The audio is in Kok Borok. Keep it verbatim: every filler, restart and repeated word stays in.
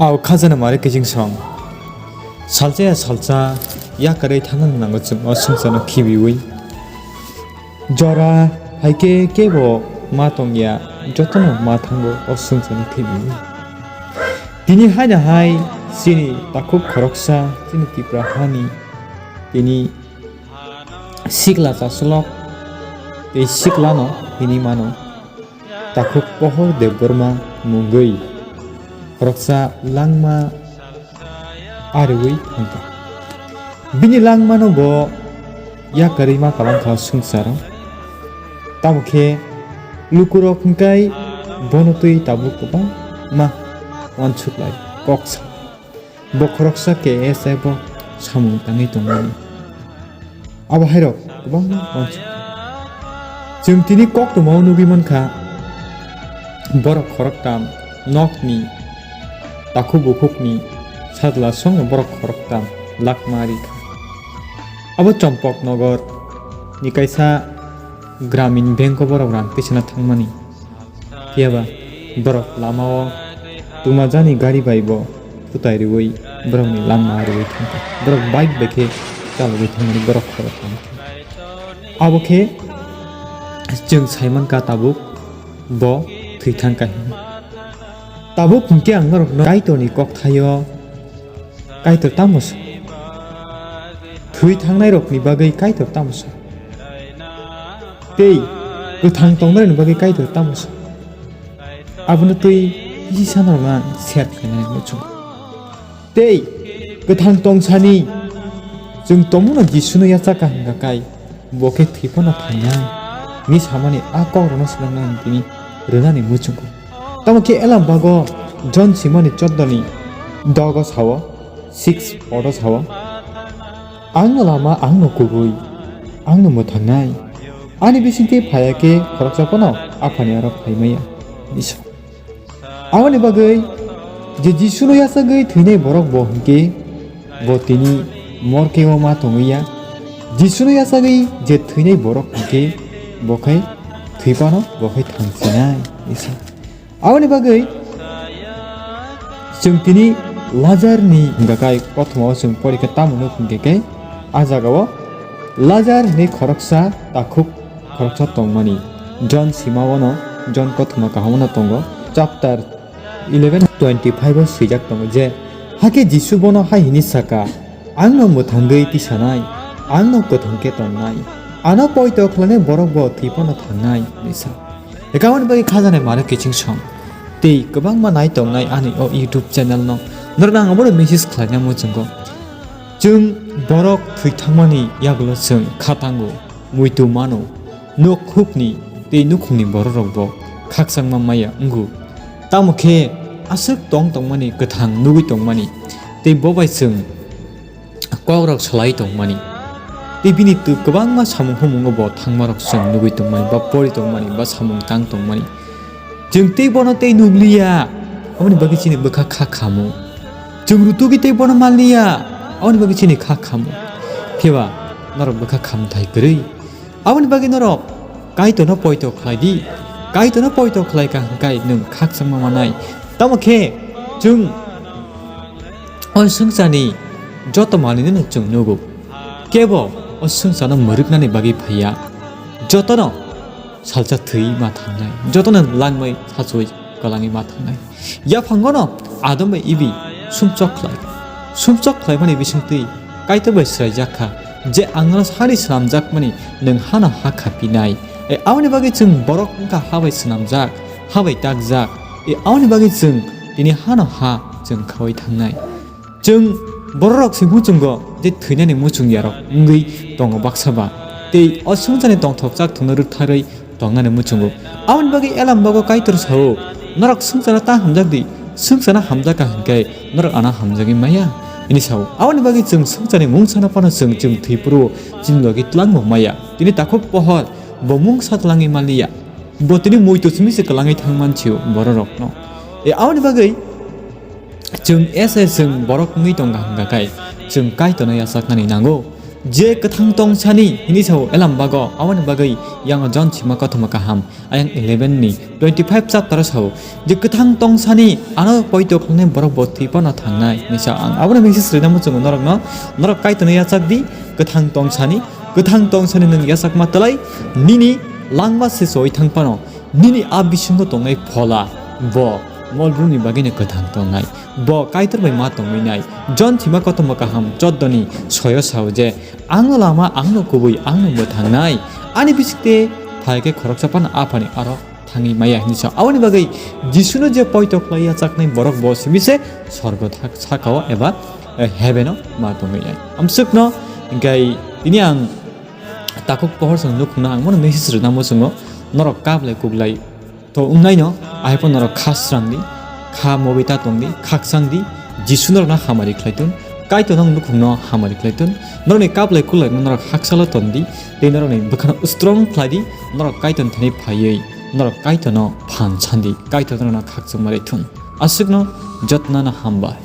Ao khajana mare kiching song. Salsa ya salsa, yakarwi thangna nango chwng o swngcharno khibiwi. Jora hai khe kebo ma tongya, jotono ma thango o swngcharno khibiwi. Tini haino hai chini takhuk khoroksa, chini Tipra hani, tini sikla chasulok tei siklano hini mano. Takhuk Pohor Debbarma mungwi khoroksa langma ariwi thangkha. Bini langmano bo yakarwi ma kwlangkha swngcharo. Tamo khe lukurok hwnkhe bono twi tabuk kwbangma uansuk lai kok sa. Bo khoroksa K S F o samung tangwi tongmani. Abo hairok kwbangma uansuk. Chwng tini koktwmao nugwi mankha, borok khoroktam nokni takhuk bukhukni sajla songno borok khoroktam lakma rikha. Abo Chompok Nogor ni kaisa Gramin Bank o borok rang tisana thangmani. Phiya ba borok lamao twmajani gari bai bo thutai rwui borokni langma rwui thangkha. Borok bike bai khe chalogwi thangmani borok khoroktham khe. Abo khe chwng sai mankha tabuk bo thwi thangkha hinwi. Tabuk hinkhe ang norokno Kaitorni kokthaio Kaitor tamo sa? Thwi thangnairokni bagwi Kaitor tamo sa? Tei kwthang tongnairokni bagwi Kaitor tamo sa? Abono twi kisi sanorokno ang share khlainani muchungo. Tei kwthang tongsani chwng tongmano Jisuno yachakha hwnkha kai, bo khe thwi phano thangnai hinwi samani a kokrokno swkang nang tini rwnani muchungo. Tamo khe Elam bago John simani choddo ni dogo sao, six odo sao, "Angno lama, angno kubui, angno mwthangnai. Ani bisingtwi phaiya khe khoroksa phano Aphani aro phai maya," hinwi sa. Aboni bagwi je Jisuno yachagwi thwinai borok bo hinkhe bo tini morkeo ma tongwi ya. Jisuno yachagwi je thwinai borok hinkhe bo khai thwi phano bo khai thangsinai, hinwi sa. Aboni bagwi chwng tini Lazar ni hwnkha kai kothoma o chwng porikha tamo nuk hwnkhe khe a jaga o Lazar hinwi khoroksa takhuk khoroksa tongmani. John sima o no, John kothoma kaham o no tongo, chapter eleven twenty five o swijak tongo je, hakhe Jisu bono hai hwnwi saka, "Angno mwthangwi tisanai, angno kwthang khe tongnai, ano poito khlainai borok bo thwi phano thangnai," hinwi sa. Ekha aboni bagwi khajanai mano kiching song. Tei kwbangma nai tongnai ani o YouTube channel no. Norokno ang obono message khlaina muchungo. Chwng borok thwi thangmani yagulo chwng kha tango, muitu mano, nok hukni tei nukhungni bororokbo khakchangma maya wngo. Tamo khe aswk tong tongmani kwthang nugwi tongmani tei bo bai chwng kokrok salai tongmani. Tei bini tw-, kwbangma samung humungo bo thangmarok chwng nugwi tongmani, ba pori tongmani, ba samung tang tongmani. Chwng tei bono tei nugliya, aboni bagwi chini bwkha kha khamu. Chwng rutugwi tei bono manliya, aboni bagwi chini kha khamu. Phiya ba norok bwkha khamthai kwrwi. Aboni bagwi norok Kaitorno poito khlai di. Kaitorno poito khlai kha hwnkhe nwng khakchangma manai. Tamo khe chwng o swngcharni joto manwino chwng nugo. Kebo o swngcharno mwrwknani bagwi phaiya. Jotono salsa thwi ma thangnai. Jotono langmai sachoi kwlangwi ma thangnai. Yaphangono Adam bai Evi sumsok khlai. Sumsok khlaimani bisingtwi Kaitor bai swraijak kha je ang nono sari swnamjakmani nwng hano ha khapinai. E, aboni bagwi chwng borok wngkha ha bai swnamjak, ha bai takjak. E, aboni bagwi chwng tini hano ha chwng khaui thangnai. Chwng bororok se muchungo je thwinani muchungyarok wngwi tongo baksa ba. Tei o swngcharni tongthok chak thwngno rwktharwi tongnani muchungo. Aboni bagwi Elam bago Kaitor sao, "Norok swngcharno ta hamjak di, swngcharno hamjak kha hwnkhe norok ano hamjagwi maya," hinwi sao. Aboni bagwi chwng swngcharni mungsano phano chwng, chwng thwi phuru chini logi twlangmo maya. Tini takhuk pohor bo mungsa twlangwi manliya. Bo tini muitu simi se kwlangwi thang mansio bororokno. E, aboni bagwi chwng S S chwng borok wngwi tongkha hwnkha khe chwng Kaitorno yachaknani nango. Je kwthang tongsani hini sao elam bago, aboni bagwi yango Jon sima kothoma kaham ayang eleven ni twenty five chapter o sao, je kwthang tongsani ano poito khlani borok bo thwi phano thangnai hini sao. Ang abono message rwna muchungo norokno, norok Kaitorno yachak di, kwthang tongsani, kwthang tongsani nwng yachakma twlai nini langma se soi thang phano nini a bisingo tongnai phola bo molbrumni bagwino kwthang tongnai. Bo Kaitor bai ma tongwi nai. Jon sima kothoma kaham choddo ni soyo sao je, "Angno lama, angno kubui, angno mwthangnai. Ani bisingtwi phaikhe khoroksa phano Aphani aro thangwi maya," hini sao. Aboni bagwi Jisuno je poito khlai yachaknai borok bo simi se sorgo thak-, sakao eba, eh, heaven o ma tongwi nai. Amsukno hinkhe tini ang takhuk pohor chwng nukhungno ang bono message rwna muchungo, norok kaplai kuklai to wngnaino, ahaiphano norok kha srang di, kha mobita tong di, khakchang di, Jisu norokno hamari khlai thun, Kaitor nong nukhungno hamari khlai thun, norokni kaplai kuklai norok haksalo ton di, tei norokni bwkhano strong khlai di, norok Kaitorni thani phaiwi norok Kaitorno phan san di, Kaitor norokno khakchangma rwi thun. Aswkno jotnano hambai.